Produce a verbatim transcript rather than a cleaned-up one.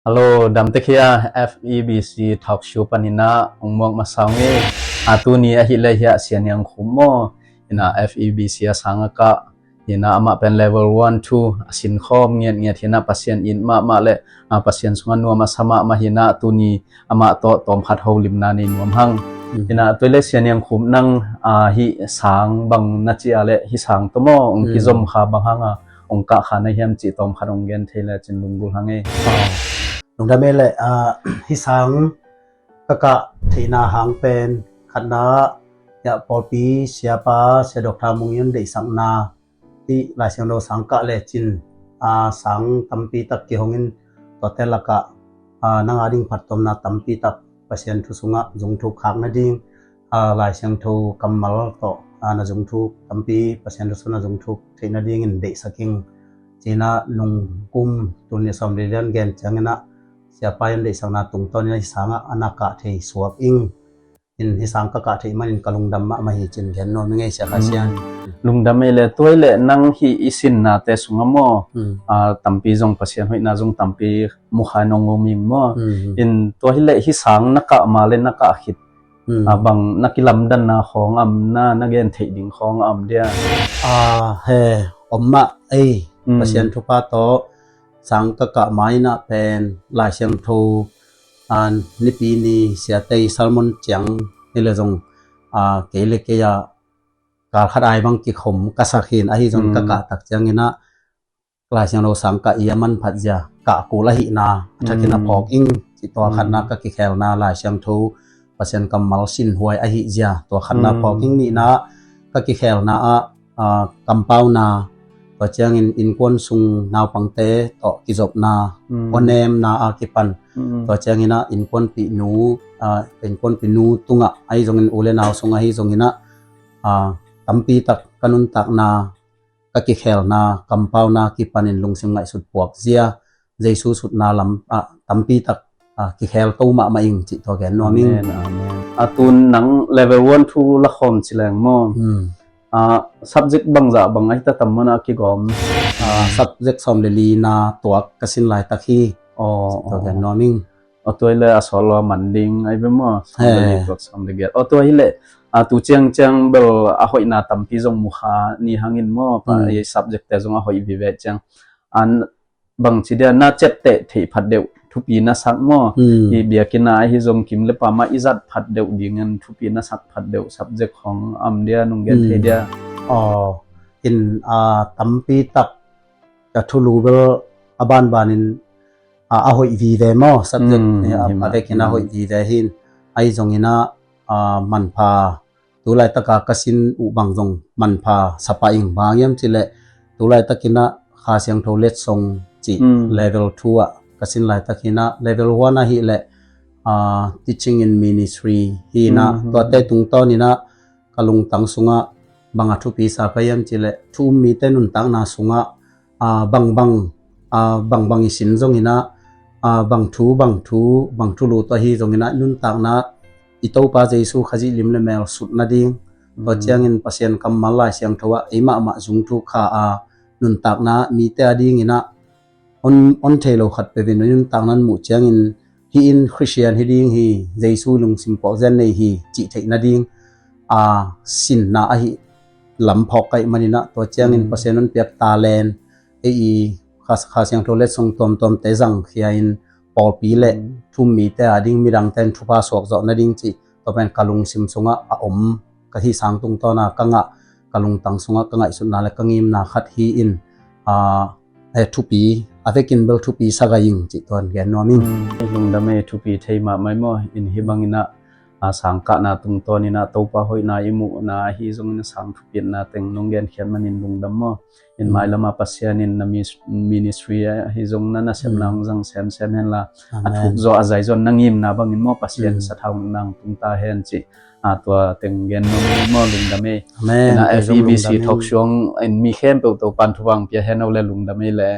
Hello, dam tek hia? F E B C talk show panin ah hong muak masa ung ei. A tuni ahih leh hia Sia Niang Khum maw? Ina F E B C a sang a kah ina amah pen level one, two a sin khawm ngiatngiat hi ina Pasian it mahmah le a Pasian sungah nuam a sa mahmah hi ina tuni amah tawh tawmkhat holimna nei nuam hang. Ina tua leh Sia Niang Khum nang a hih sang bang na ci a le hih sang tawh maw hong kizom kha, bang hang a hong kah kha na hiam cih tawmkhat hong gen thei le cin lunggulh hang ei. Lungdam ei le, hih sang ka kah theihna hang pen khatna ah pawlpi siapa Sia Doctor Mung in deihsakna hih Lai Siangtho sang kah le cin sang tampi tak kihong in, tuate lakah nang a ding phattuamna tampi tak Pasian thu sungah zungthuk khak nading, Lai Siangtho kammal tawh na zungthuk tampi Pasian thu sungah na zungthuk theih nadingin deihsak ing. Ci ina nung kum tul nih sawm le li gen ciangin ah siapa in deihsakna tungtawn in ah hih sang ah a na kah thei suak ing. In hih sang ka kah theih manin ka lungdam mahmah hi cin gen nuam ing ei Sia Kha Sian. Lungdam ei le, tua hi le nang hih i sinnate sungah maw, tampi zong Pasian hoihna zong tampi mukha in hong um ing maw. In tua hi le hih sang na kah ma le na kah khit bang na kilamdanna khawng a om na, na gen theih ding khawng a om dia? He, om mah ei. Pasian thupha tawh sang ka kah ma in ah pen Lai Siangtho nipi ni siate i sermon ciang hi le zong kei le kei ah kal khat ai bang kikhom ka sak hi in, ahi zong ka kah tak ciangin ah Lai Siangtho sang kah i a manphat zia kah kul ahihna a thakin a phawk ing. Ci tua khatna ka kikhelna Lai Siangtho Pasian kammal sinhuai ahi zia tua khatna phawk ing. Nihna ka kikhelna ah kampauna, tua ciangin innkuan sung naupangte tawh kizopna, awnemna a kipan, tua ciangin ah innkuanpihnu, innkuanpihnu tungah ahi zongin u le nau sungah ahi zongin ah tampi tak ka nuntakna ka kikhelna kampauna kipanin lungsim ngaihsut puak zia Jesu sutna lam ah tampi tak kikhel to mahmah ing cih tua gen nuam ing. A tun nang level one, two la khawm ci leng maw? Subject bangzah bang ahi ta tam maw na kigawm? Subject sawm le lina tuak ka sin laitak hi. Tua gen nuam ing. Aw tua hi le a sawt lo a man ding ahi ve maw? Sawm le li tuak sawm le giat. Aw tua hi le a tu ciangciang bel a hoihna tampi zong mukha ni hangin maw, i subject te zong a hoih vive ciang an bangci dia na ciapteh theih phat deuh thupi na sak maw? I biakinn ah ahi zong kim le pam ah i zat phat deuh dingin thupi na sak phat deuh subject khawng a om dia, nong gen thei dia? Aw, in a tampi tak ka thulu bel a banbanin a hoih vive maw, subject a vekin a hoih vive hi in, ahi zongin ah manpha tu laitaka ka sin uh bang zong manpha sa pah ing. Bang hiam cih leh tu laitakin ah Kha Siangtho letsong cih level two ah ka sin laitakin ah level one ahih leh teaching in ministry hi in ah tuate tungtawnin ah ka lungtang sungah bang a thupi sa ka hiam cih leh thu um mite nuntakna sungah bangbang bangbang i sin zongin ah bang thu bang thu bang thu lut ahi zongin ah nuntakna i Topa Jesu Khazih lim le mel sut nading, tua ciangin Pasian kammal Lai Siangtho ah ei mahmah zungthuk kha a nuntakna mite a dingin ah on thei lo khat peuh in nuntakna muh ciangin hih in Khristian hi ding hi, Jesu lungsim puakzen nei hi cih theih nading a sinna ahi lam phawk ka hih manin ah tua ciangin Pasian on piak talent ei i Kha Siangtho letsong tuamtuamte zangkhia in pawlpi le thu um mite a ding midangte in thupha suak zawh nading cih tua pen ka lungsim sungah a om, ka hih sang tungtawna ka ngah, ka lungtang sungah ka ngaihsutna le ka ngimna khat hi in a thupi a vekin bel thupi sa ka ing cih tuan gen nuam ing. Lungdam ei, thupi thei mahmah ei maw. In hih bangin ah a sang kahna tungtawnin ah Topa hoihna i muhna ahi zongin a sang thupitna teng nong genkhiat manin lungdam maw. In mailam ah Pasian in na ministry ahi zong na nasepna hong zang semsem henla a thuk zaw a zai zaw na ngimna bangin maw Pasian sathau nang tung ta hen cih a tua teng gen nuam ei maw. Lungdam ei. Ina F E B C talk show in mi khempeuh Topan thupha pia hen o le lungdam ei le.